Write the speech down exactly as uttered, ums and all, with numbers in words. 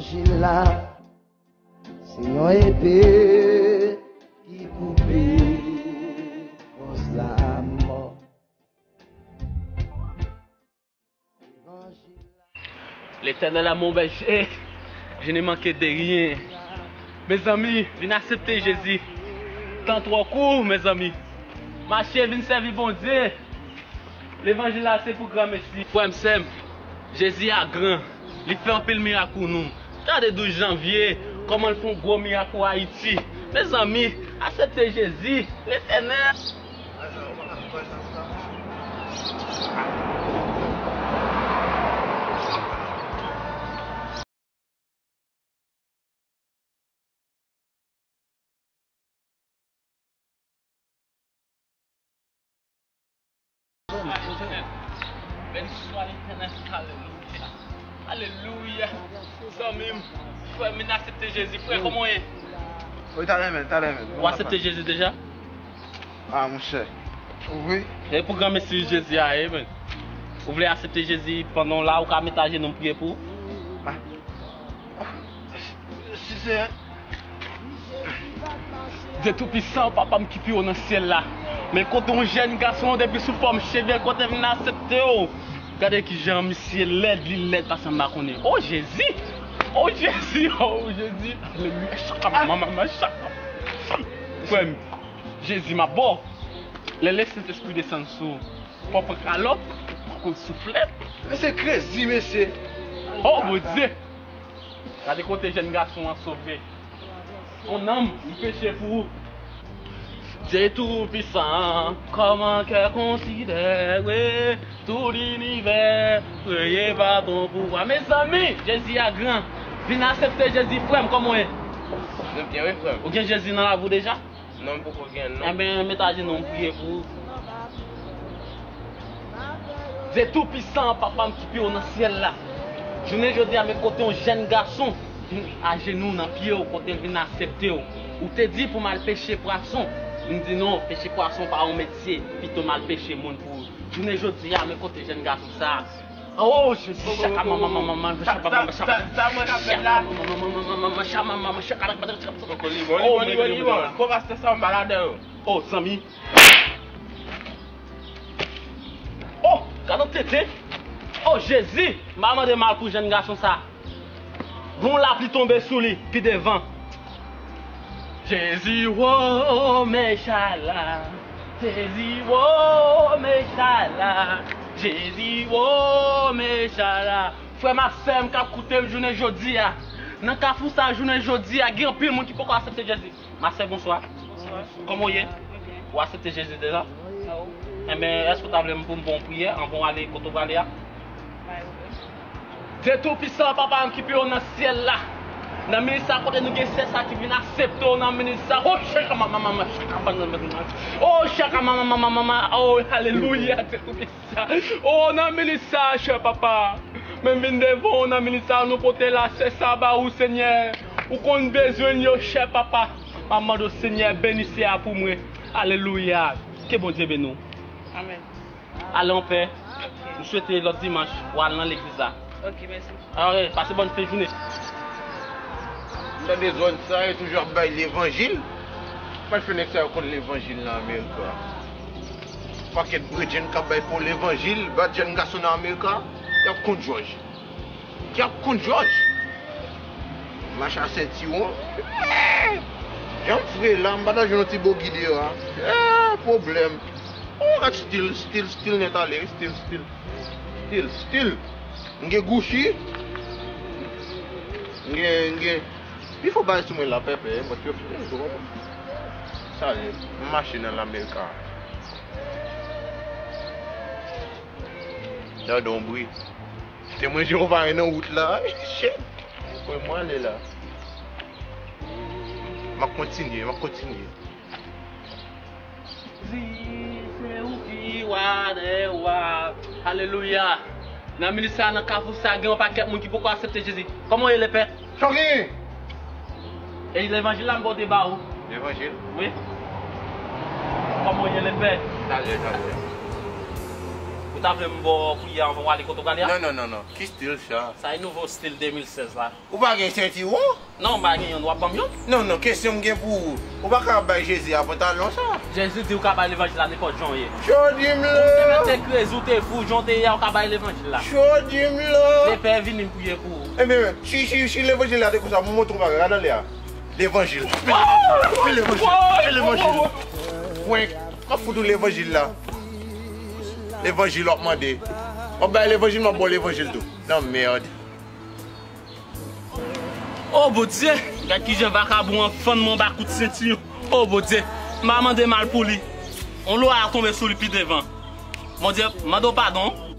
Levanjil la, se yon epe ki koupe fòs lamò. Levanjil la. L'Éternel est mon berger, je ne manquerai de rien. Mezanmi, vin aksepte Jezi. Tan twò kout, mezanmi. Mache, vin sèvi Bondye. Levanjil la se pou granmesi. Frè m, sè m, Jezi a gran. Li fè anpil mirak pou nou. Gade douz janvye, kòman l fè yon gwo mirak pou Ayiti. Mezanmi, aksepte Jezi, Letènèl. Beni swa Letènèl. Alelouya. Alelouya. Zanmi m, frè m, vin aksepte Jezi. Frè, kòman w ye? Wi, talè menm, talè menm. Ou aksepte Jezi deja? Ah, monchè. Wi. E pou granmesi Jezi a ye, men. Ou vle aksepte Jezi pandan w la, ou ka met ajenou m priye pou ou? Ah. Dye Toupisan, papa m ki pi wo nan syèl la. Men kote yon jèn gason depi sou fòm cheve, kote vin aksepte w. Gade kijan misye lèd, li lèd paske m pa konnen. O Jezi! O Jezi! O Jezi! Alelouya! Chaka mama, mama, chaka. Frè m, Jezi m ap ba w. Lè Lesentespri desann sou ou, fò w pran kalòt, pran kout souflèt. Mesye krezi, mesye. O Bondye! Gade kote jèn gason an sove. On nanm, li peche pou ou. Dye Toupisan, kòman kè konsidere tou linivè, kreye pa ton pouvwa. Mezanmi, Jezi a gran. Vin aksepte Jezi, frè m, kòman w ye? Nou byen, wi, frè m. Ou gen Jezi nan lavi w deja? Non, m poko gen, non. Enben, met ajenou m priye pou ou. Dye Toupisan, papa m ki pi wo nan syèl la. Jounen jodi a, men kote yon jèn gason vin ajenou nan pye w, kote l vin aksepte w. Ou te di pou m al peche pwason. M di non, peche pwason pa yon metye, pito m al peche moun pou ou. Jounen jodi a, men kote jèn gason sa a. Oh, Jezi, chaka mama, mama, mama, chaka mama, chaka. Sa, sa, sa mwen k ap fè la? Mama, mama, mama, chaka mama, mama, chaka. Poko li bon, li bon, li bon, li bon. Ko pastè sa, m pa ladan yo. Oh, zanmi. Oh, gade yon tenten. Oh, Jezi, m pa mande mal pou jèn gason sa. Gon lapli tonbe sou li, pi devan. Jezi wo, mechala. Jezi wo, mechala. Jezi wo, mechala. Frè m ak sè m k ap koute m jounen jodi a, nan kafou sa a jounen jodi a, gen anpil moun ki poko aksepte Jezi. Ma sè, bonswa. Bonswa. Kòman w ye? Ou aksepte Jezi deja? Enben, èske w ta vle m pou m ba w yon priyè anvan w ale kote w prale a? Dye Toupisan, papa m ki pi wo nan syèl la. Nan minit sa, kote nou gen sè sa ki vin aksepte w nan minit sa. Oh, chaka mama, mama, chaka mama, mama. Oh, chaka mama, mama, mama. Oh, alelouya, Dye Toupisan. Oh, nan minit sa, chè papa. Men vin devan w nan minit sa, nou pote lasè sa ba ou, Senyè. Ou konn bezwen yo, chè papa. M ap mande w, Senyè, beni sè a pou mwen. Alelouya. Ke Bondye beni w. Amèn. Ale an pè. Ok. M swete lòt dimanch, w al nan legliz la. Ok, mèsi. Alright, pase bòn fen jounen. Sa dezòd sa, yo toujou ap bay levanjil. Mwen fè nèg sa yo konn levanjil nan Amerika. Pakèt bredjenn k ap bay fo levanjil, bat jèn gason nan Amerika, y ap konn jòj. Y ap konn jòj. Mache a sentiwon. Jan m fre la, m pa ta jwenn yon ti bogi deyò a. Eh, pwoblèm. Oh, gad stil, stil, stil nèt ale, stil, stil. Stil, stil. M gen Gucci. M gen, m gen. Pifò bagay sou mwen la, pèpè, bòt yo fini, ou konprann? Sa ye, m mache nan Lamerika. Gade yon bri. Temwen Jewova yo nan wout la. Shit. Kote mwen ale la? M ap kontinye, m ap kontinye. Jezi, se ou ki wa dè wa. Alelouya. Nan minit sa, nan kafou sa, gen yon pakèt moun ki poko aksepte Jezi. Kòman w ye, lepè? Sa w genyen? E levanjil la m pote ba ou. Levanjil? Wi. Kòman w ye, lepè? Talè, talè. Ou ta vle m ba w priyè anvan w ale kote w prale a? Non, non, non, non. Ki stil sa? Sa e nouvo stil de mil sèz la. Ou pa gen sentiwon? Non, m pa gen youn. W ap ban m youn? Non, non, kesyon m gen pou ou. Ou pa ka bay Jezi a pantalon sa? Jezi di w ka bay levanjil la nenpòt jan w ye. Jodi m la. Ou te mèt te krezi, ou te fou, jan w te ye a, ou ka bay levanjil la. Jodi m la. Lepè vini m priye pou ou. Ebyen, si, si, si levanjil la te konsa, m montre w bagay, gade anlè a. Levanjil. Men levanjil. Men levanjil. Pwenk. M ap fout ou levanjil la. Levanjil w ap mande. W ap bay levanjil, m ap ba w levanjil tou. Nan mèd. O Bondye, gad kijan vakabon an fann mwen anba kout sentiyon. O Bondye, m a mande mal pou li. On lwa a tonbe sou li pi devan. Bondye, mande w padon.